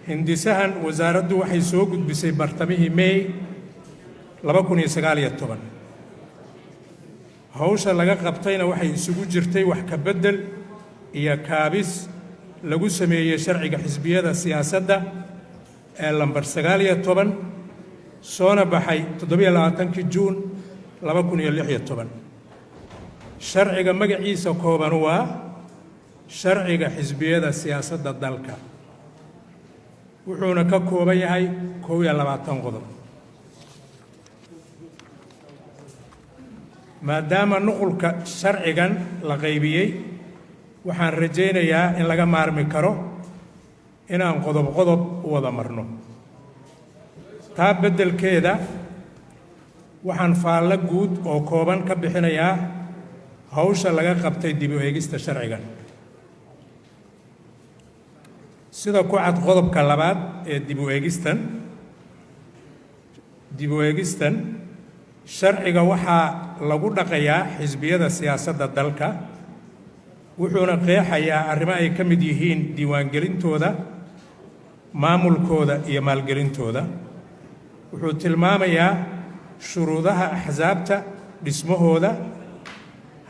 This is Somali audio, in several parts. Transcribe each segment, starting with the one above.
Hindisahan wasaaraddu waxay soo gudbisay bartamihii May 2019. Hawsha laga qabtayna waxay isugu jirtay wax ka beddel iyo kaabis lagu sameeyey sharciga xisbiyada siyaasadda ee lambar 19, soona baxay 27-kii Juun 2016. Sharciga magaciisa kooban waa Sharciga Xisbiyada Siyaasadda Dalka, wuxuuna ka kooban yahay 21 qodob. Maadaama nuqulka sharcigan la qaybiyey, waxaan rajaynayaa in laga maarmi karo inaan qodob qodob u wada marno. Taa beddelkeeda, waxaan faallo guud oo kooban ka bixinayaa hawsha laga qabtay dib u eegista sharcigan. Sida ku cad qodobka labaad ee dib u eegistan sharciga, waxaa lagu dhaqayaa xisbiyada siyaasadda dalka, wuxuuna qeexayaa arrimo ay ka mid yihiin diiwaangelintooda, maamulkooda iyo maalgelintooda. Wuxuu tilmaamayaa shuruudaha axsaabta, dhismahooda,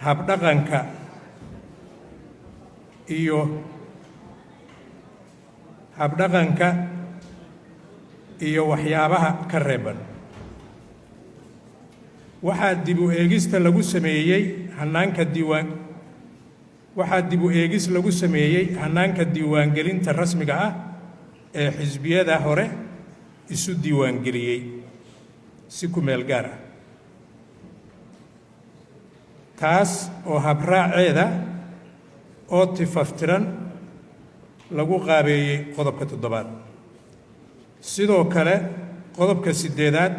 habdhaqanka iyo habdhaqanka iyo waxyaabaha ka reeban. Waxaa dib u eegista lagu sameeyey hannaanka diiwaan waxaa dib u eegis lagu sameeyey hannaanka diiwaangelinta rasmiga ah ee xisbiyada hore isu diiwaangeliyey si ku meel gaar ah, taas oo habraaceeda oo tifaftiran lagu qaabeeyey qodobka toddobaad. Sidoo kale, qodobka siddeedaad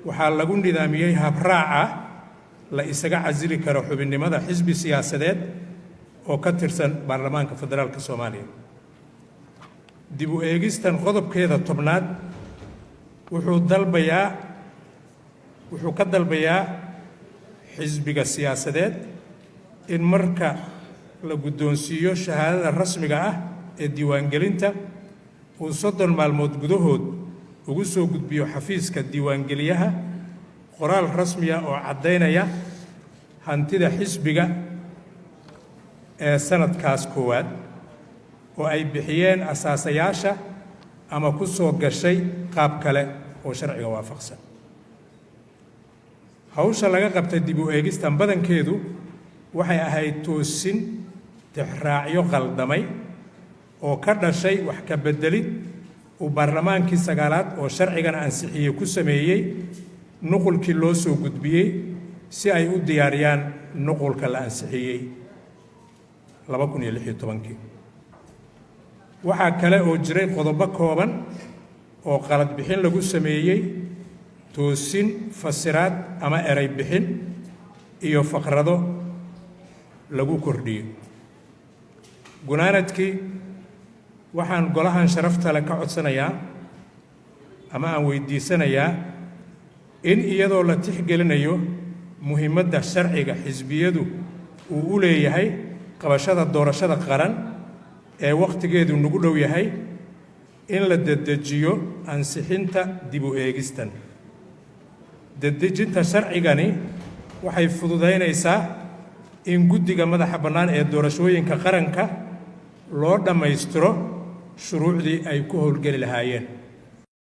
waxaa lagu nidaamiyey habraaca la isaga casili karo xubinnimada xisbi siyaasadeed oo ka tirsan Baarlamaanka Federaalka Soomaaliya. Dib u eegistan qodobkeeda 10aad wuxuu ka dalbayaa xisbiga siyaasadeed in marka la guddoonsiiyo shahaadada rasmiga ah ee diiwaangelinta uu 30 maalmood gudahood ugu soo gudbiyo xafiiska diiwaangeliyaha qoraal rasmiya oo caddaynaya hantida xisbiga ee sanadkaas koowaad oo ay bixiyeen asaasayaasha ama ku soo gashay qaab kale oo sharciga waafaqsan. Hawsha laga qabtay dib u eegistan badankeedu waxay ahayd toosin tixraacyo qaldamay oo ka dhashay wax ka beddelid uu baarlamaankii sagaalaad oo sharcigan ansixiyey ku sameeyey nuqulkii loo soo gudbiyey si ay u diyaariyaan nuqulka la ansixiyey 2016-kii. Waxaa kale oo jiray qodobo kooban oo qalad bixin lagu sameeyey, toosin fasiraad ama eray bixin iyo faqrado lagu kordhiyo. Gunaanadkii, waxaan golahan sharafta leh ka codsanayaa ama aan weydiisanayaa in, iyadoo la tixgelinayo muhiimadda sharciga xisbiyadu uu u leeyahay qabashada doorashada qaran ee wakhtigeedu nagu dhow yahay, in la dedejiyo ansixinta dib u eegistan. Dedejinta sharcigani waxay fududaynaysaa in Guddiga Madaxa Bannaan ee Doorashooyinka Qaranka loo dhammaystiro shuruucdii ay ku howlgeli lahaayeen.